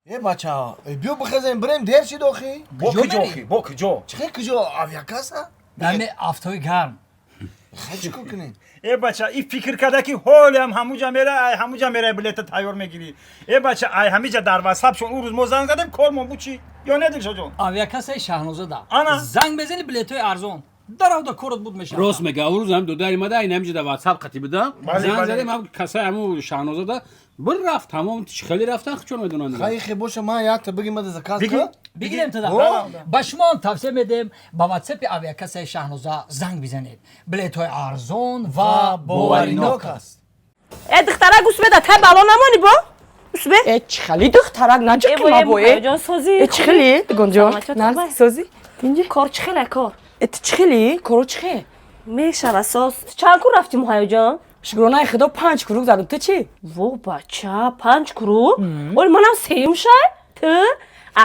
Э бача, биё бихезем бирем дер шид охи. Бо куҷо охи? Бо куҷо? Чӣ хел куҷо? Авиакасса? Дами афтои гарм. Хел чӣ кор кунем? Э бача, и фикр карда ки ҳолиам ҳамуҷа мера, ай ҳамуҷа мера билета тайёр мегирӣ. Э бача, ай ҳамиҷа дар ватсап шон ӯ рӯз мо занг задем, кормон буд чӣ? Ё не Дилшодҷон? Авиакассаи Шаҳноза да. Ана. Занг мезани билетҳои арзон. Даравда корот буд мешавад. Рост мега, ӯ рӯз ҳам додари мада ин ҳамиҷа дар ватсап қатӣ буда. Занг задем ҳам касаи ҳаму Шаҳноза да бир рафт, тамом хеле рафтан чон медонанд. Хай хе боша, ман якта бигим мада заказ Бигӣ? Бигирем тада. Ба шумо ҳам тавсия медиҳем ба ватсапи авиакассаи Шаҳноза занг бизанед. Билетҳои арзон ва боваринок аст. Э духтарак усбеда тай бало намонӣ бо? Усбе? Э чӣ хели духтарак наҷақи ма бо э. Ҷон созӣ. Э чӣ хели дугонҷон? Саломатӣ, Наз хубай. созӣ? Тинҷи? Кор чӣ хеле кор? Э ту чӣ хели? Коро чӣ хел? Мешава соз. Чанд кур рафтӣ Муҳайёҷон? Шукронаи худо панҷ круг задам. Ту чӣ? Во бача, панҷ круг? Оли манам сеюм шай? Ту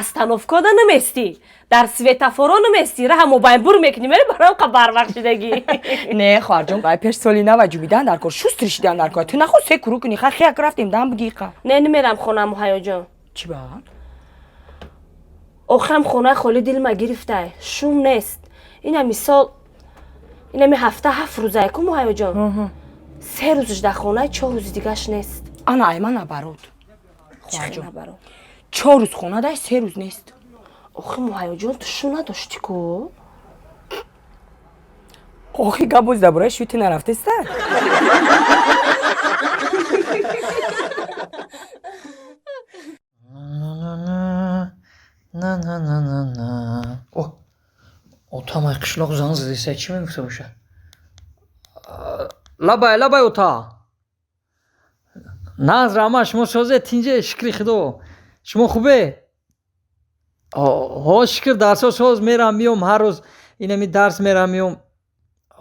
остановкода наместӣ. Дар светофоро наместӣ. Раҳа мобайнбур мекунӣ, мери барам қа барвақт шидагӣ. Не, хоҳарҷон, вай пеш соли нава ҷубидан дар кор, шустр шидан дар кор. Ту нахо се круг кунӣ, ха хеяк рафтем дам бигӣ қа. Не, намерам хона Муҳайёҷон. Чӣ ба? Охирам хонаи холӣ дилма гирифтай. Шум нест. Ина мисол инами ҳафта ҳафт рӯзае ку Муҳайёҷон. Се рӯзш дар хона, чор рӯзи дигаш нест. Ана ай ман набарод. Чӣ Хоҳарҷон. Набарод? Чор рӯз хона дай, се рӯз нест. Охи Муҳайёҷон, ту шу надошти ку? Охи гап боз дар бораи шӯи ту нарафтеста? На на на на на. О, отам ай қишлоқ занг задеса, чӣ мегуфта боша? Лабай, лабай ота. Наз рама шумо созе тинҷе шукри худо. Шумо хубе? Ҳо шукр дарсо соз мерам миём ҳар рӯз инами дарс мерам миём.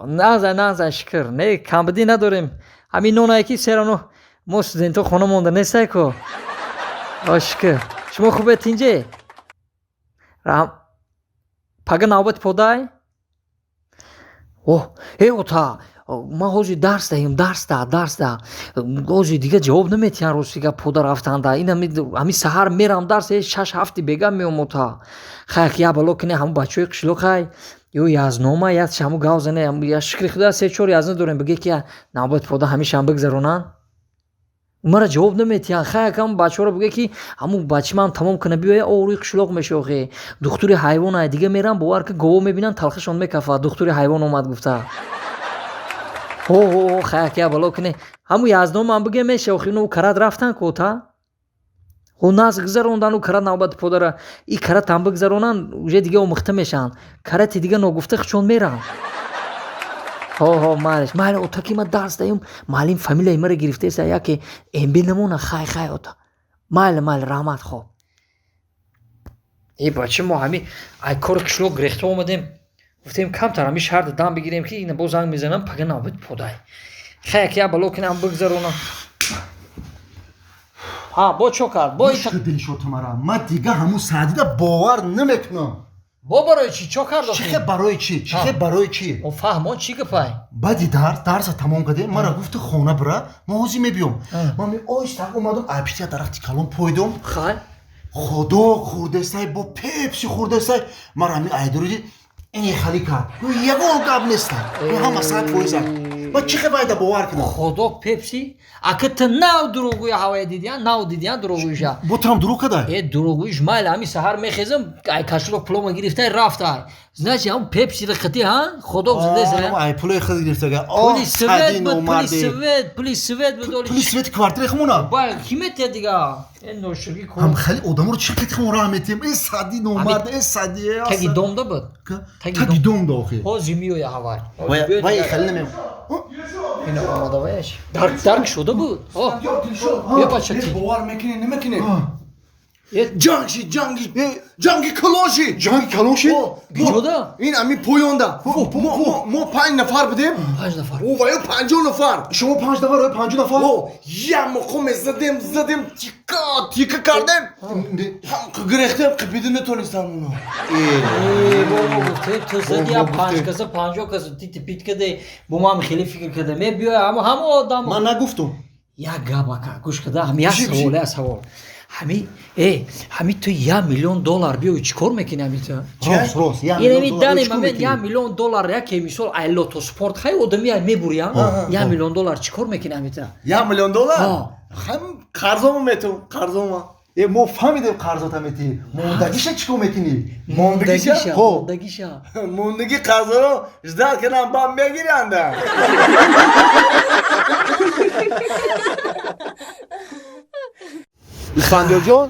Наза наза шукр. Не камбудӣ надорем. Ҳамин нонае ки серано мо студентҳо хона монда нестай ко. Ҳо шукр. Шумо хубе тинҷе? Раҳм пага навбати подай? О, э ота, ман ҳозир дарс даҳем, дарс да, дарс да. Ҳозир дига ҷавоб наметиҳан рости гап пода рафтанда. Ин ҳами саҳар мерам дарс, э шаш ҳафти бега меом ота. Хай як бало кине ҳамун бачаҳои қишлоқ ҳай, ё язнома, я ҳамун гав зане, я шукри худо се чор язна дорем, биге ки навбати пода ҳамешаам бигзаронанд. Мара ҷавоб наметиҳанд. Хай акам бачаҳоро биге ки ҳамун бачи ман тамом кана биёя, о рӯи қишлоқ меша охе. Духтури ҳайвон ай дига мерам, бовар ки гово мебинанд, талхашон мекафад. Духтури ҳайвон омад гуфта. Ҳо ҳо ҳо хай як бало кине. Ҳамун язнома биге меша охе, ино карат рафтан ку ота. Ҳо наз гузарондан у карат навбати подара. И карат ҳам бигзаронанд, уже дига омӯхта мешаванд. Карати дига ногуфта хучон меранд. Ҳо ҳо майлаш майла ота ки ман дарс даём, муаллим фамилияи маро гирифтеса, яке эмби намона. Хай хай ота, майла майла, раҳмат. Хоб э бача, мо ҳами ай кори қишлоқ гирехта омадем, гуфтем камтар ҳами шаҳрда дам бигирем ки ина боз занг мезанам, пага навбати подай. Хай як як бало кинам бигзаронам. Ҳа бо чо кард бо? Гӯш Дилшод мара, ман дига ҳамун Саъдида бовар намекунам. Бо барои чӣ чо кард? Чӣ хе барои чӣ? Чӣ хе барои чӣ? О фаҳмон чӣ гапай? Баъди дарс, дарса тамом кардем, мара гуфти хона бира, ман ҳозир мебиём. Ман оҳиста омадам, ай пишти як дарахти калон пойдом. Хай. Худо хӯрдестай, бо пепси хӯрдестай, мара ҳамин айдуриди ини хали кард. Ягон гап нестай. Ҳама 100%. Ман чӣ хе байда бовар кунам? Худо пепси ака ту нав дурӯғгӯя ҳавая дидиян, нав дидиян дурӯғгӯиша. Бо турам дурӯғ кадай? Э дурӯғгӯиш майла, ҳами саҳар мехезам, ай кашилок пулома гирифтай рафтай. Значит ҳам пепсиро хити ҳа худо задеса. Ай пулои худ гирифтага. Пули свет буд, пули свет, пули свет буд. Пули свет квартираи хумона. Ба ки метиҳад дига? Э ноширги ко. Ҳам хеле одаморо чӣ қит хумон раҳ метиҳем? Э Саъди номард, э Саъди. Таги домда буд. Таги домда охи. Ҳозир меоя ҳавай. Вай хеле намем. Ина омода ваяш. Дарк шуда буд. О. Е бача ти. Бовар мекунӣ, намекунӣ? Ҷанг шид, ҷанги, ҷанги калон шид. Ҷанги калон шид? Куҷода? Ин ами поёнда. Мо панҷ нафар будем. Панҷ нафар. О ваё 50 нафар. Шумо панҷ нафар, ё 50 нафар? О, як муқом задем, задем, тика, тика кардем. Ҳам гирехтем, қипида натонистам уно. Э, бо мо гуфтем, ту зади я панҷ каса, 50 каса, ти пит каде, бо ман хеле фикр кардам. Е биё, ҳамо ҳамо одам. Ман нагуфтум. Як гап ака, гӯш када, ҳам як савол, як савол. Ҳами ҳами ту 1 миллион доллар биёй чӣ кор мекунӣ ҳами ту? Рост, рост. Инами дани момент 1 миллион доллар яке мисол ай лото спорт хай одами ай мебурия 1 миллион доллар чӣ кор мекунӣ ҳами ту? 1 миллион доллар? Хам қарзомо метум, қарзомо. Мо фаҳмидем қарзота метӣ. Мондагиша чӣ кор мекунӣ? Мондагиша, мондагиша. Мондаги қарзоро ждат кардам, бам мегиранда. Исфандиёрҷон,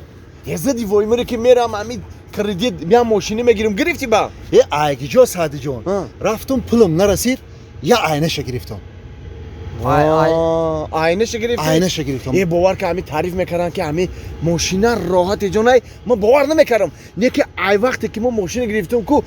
зади воймере ки мерам ҳамин кредит меам мошина мегирам, гирифтӣ ба? Айгиҷо Саъдиҷон, рафтум пулам нарасид, я айнаша гирифтам. Айнаша гирифтӣ? Айнаша гирифтам. Бовар ки ҳамин таъриф мекарданд ки ҳамин мошина роҳати ҷонай, ман бовар намекардам. Не ки ай вақте ки мо мошина гирифтам ку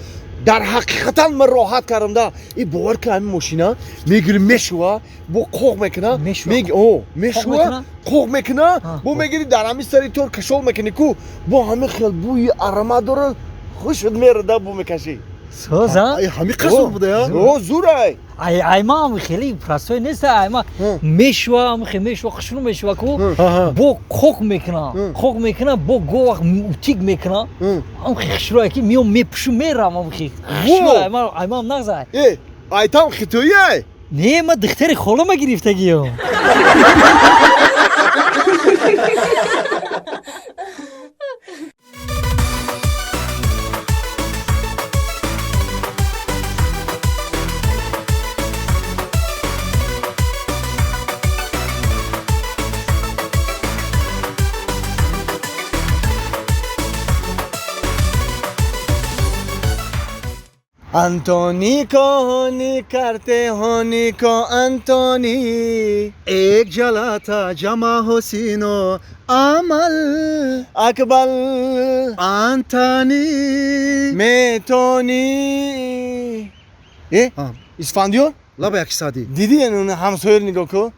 дар ҳақиқатан ман роҳат кардам да. Бовар ки ҳамин мошина мегирӣ мешува, бо қоқ мекуна, мешува, қоқ мекуна, бо мегирӣ дар ҳамин сари тор кашол мекунӣ ку, бо ҳамин хел бӯи аромат дора, хушт мерада бу мекашӣ. Соза? Ҳамин қаср буда я? О, зурай. Ай ай ман хеле простой нест, ай ма мешува, хе мешува, хушну мешува ку, бо қоқ мекуна, қоқ мекуна, бо говах утик мекуна. Ам хе хушрӯя ки миём мепушу мерам, ам хе. Хушрӯя, ай ман нағзай. Э, ай там хитои ай? Не, ма духтари холама гирифтагиём. Antoni ko honi karte honi ko Antoni एक जला था जमा हो सीनो अमल अकबल Антони मैं Тони. Э, Исфандиёр? Лаба як сади. Дидӣ н ҳамсояро нигоҳ кун?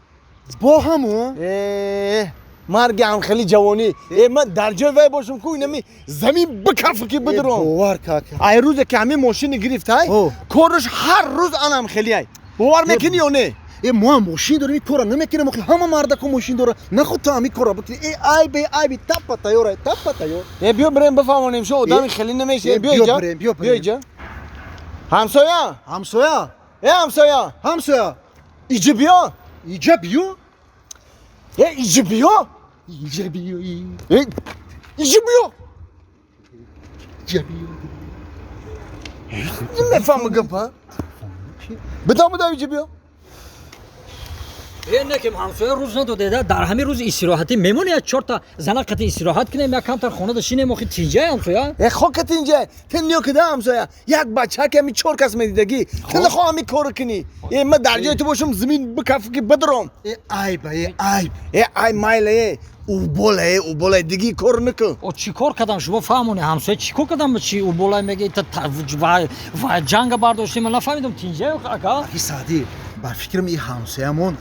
Бо ҳаму? Э, марги ҳам хеле ҷавонӣ. Э, ман дар ҷои вай бошам ку инами замин бикаф ки бидурам. Бовар как. Ай рӯзе ки ҳамин мошини гирифтай, кораш ҳар рӯз анам хеле ай. Бовар мекунӣ ё не? Э, мо ҳам мошин дорем, ин корро намекунем, охи ҳама мардако мошин дора. Нахуд ту ҳамин корро бикунӣ. Э, айбе, айбе, таппа тайёр ай, таппа тайёр. Э, биё бирем бифаҳмонем, шо одами хеле намешавад. Биё иҷа. Биё иҷа. Ҳамсоя. Ҳамсоя. Э, ҳамсоя. Ҳамсоя. Иҷа биё. Иҷа биё. Э, иҷа биё. Иҷа биё. Э, иҷа биё. Иҷа биё. Намефаҳмам гапа. Бидам, бидам, иҷа биё. Э, некем ҳамсоя рӯз надодеда, дар ҳамин рӯзи истироҳатӣ мемонӣ як чорта зана қати истироҳат кунем, як камтар хонада шинем, охи тинҷай ҳамсоя. Э, хока тинҷай, ту ниё кида ҳамсоя, як бача ки ҳамин чор кас медидагӣ, ту нахоҳ ҳамин корро кунӣ. Э, ман дар ҷои ту бошам, замин бикаф ки бидурам. Э, айба, э, айб. Э, ай майла, э, убола, э, убола, диги кор накун. О, чӣ кор кардам, шумо фаҳмонед, ҳамсоя чӣ кор кардам, чӣ уболай меги, ва ҷанга бардоштем, ман нафаҳмидам, тинҷай ака? Аки Саъдӣ, бар фикрам ин ҳамсоямон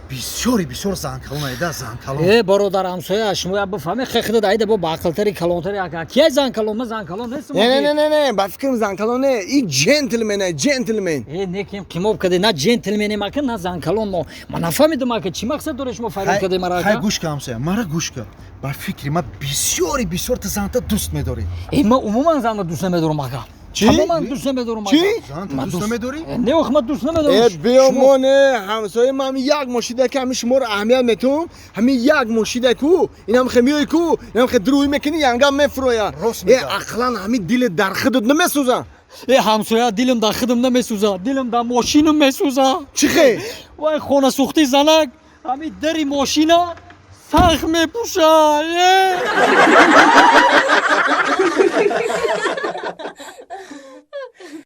бисёри бисёр занкалон айда, занкалон. Э, бародар ҳамсоя, шумо як бифаҳмед, хе худат айда бо баақлтари калонтари ака. Кияй занкалон? Ман занкалон нестам. Не, не, не, не, ба фикрам занкалон не, и джентлмен ай, джентлмен. Э, не кем қимоб каде, на джентлменем ака, на занкалон мо. Ман нафаҳмидам ака, чӣ мақсад доред шумо фарёд каде мара ака? Хай гӯш ка ҳамсоя, мара гӯш ка. Ба фикри ман бисёри бисёр ту занта дӯст медорӣ. Э, ман умуман занта дӯст намедорам ака. Чӣ? Тамоман дӯст намедорам. Чӣ? Занта дӯст намедорӣ? Не, ох, ман дӯст намедорам. Э, биё моне, ҳамсоя ман ҳамин як мошида ки ҳамин шуморо аҳамият метум, ҳамин як мошида ку, инам хе миёй ку, инам хе дурӯй мекунӣ, янгам мефуроя. Э, ақлан ҳамин дили дар худат намесӯза. Э, ҳамсоя, дилам дар худам намесӯза, дилам дар мошинам месӯза. Чӣ хе? Вай хонасӯхтии занак, ҳамин дари мошина сахт мепӯша. Э!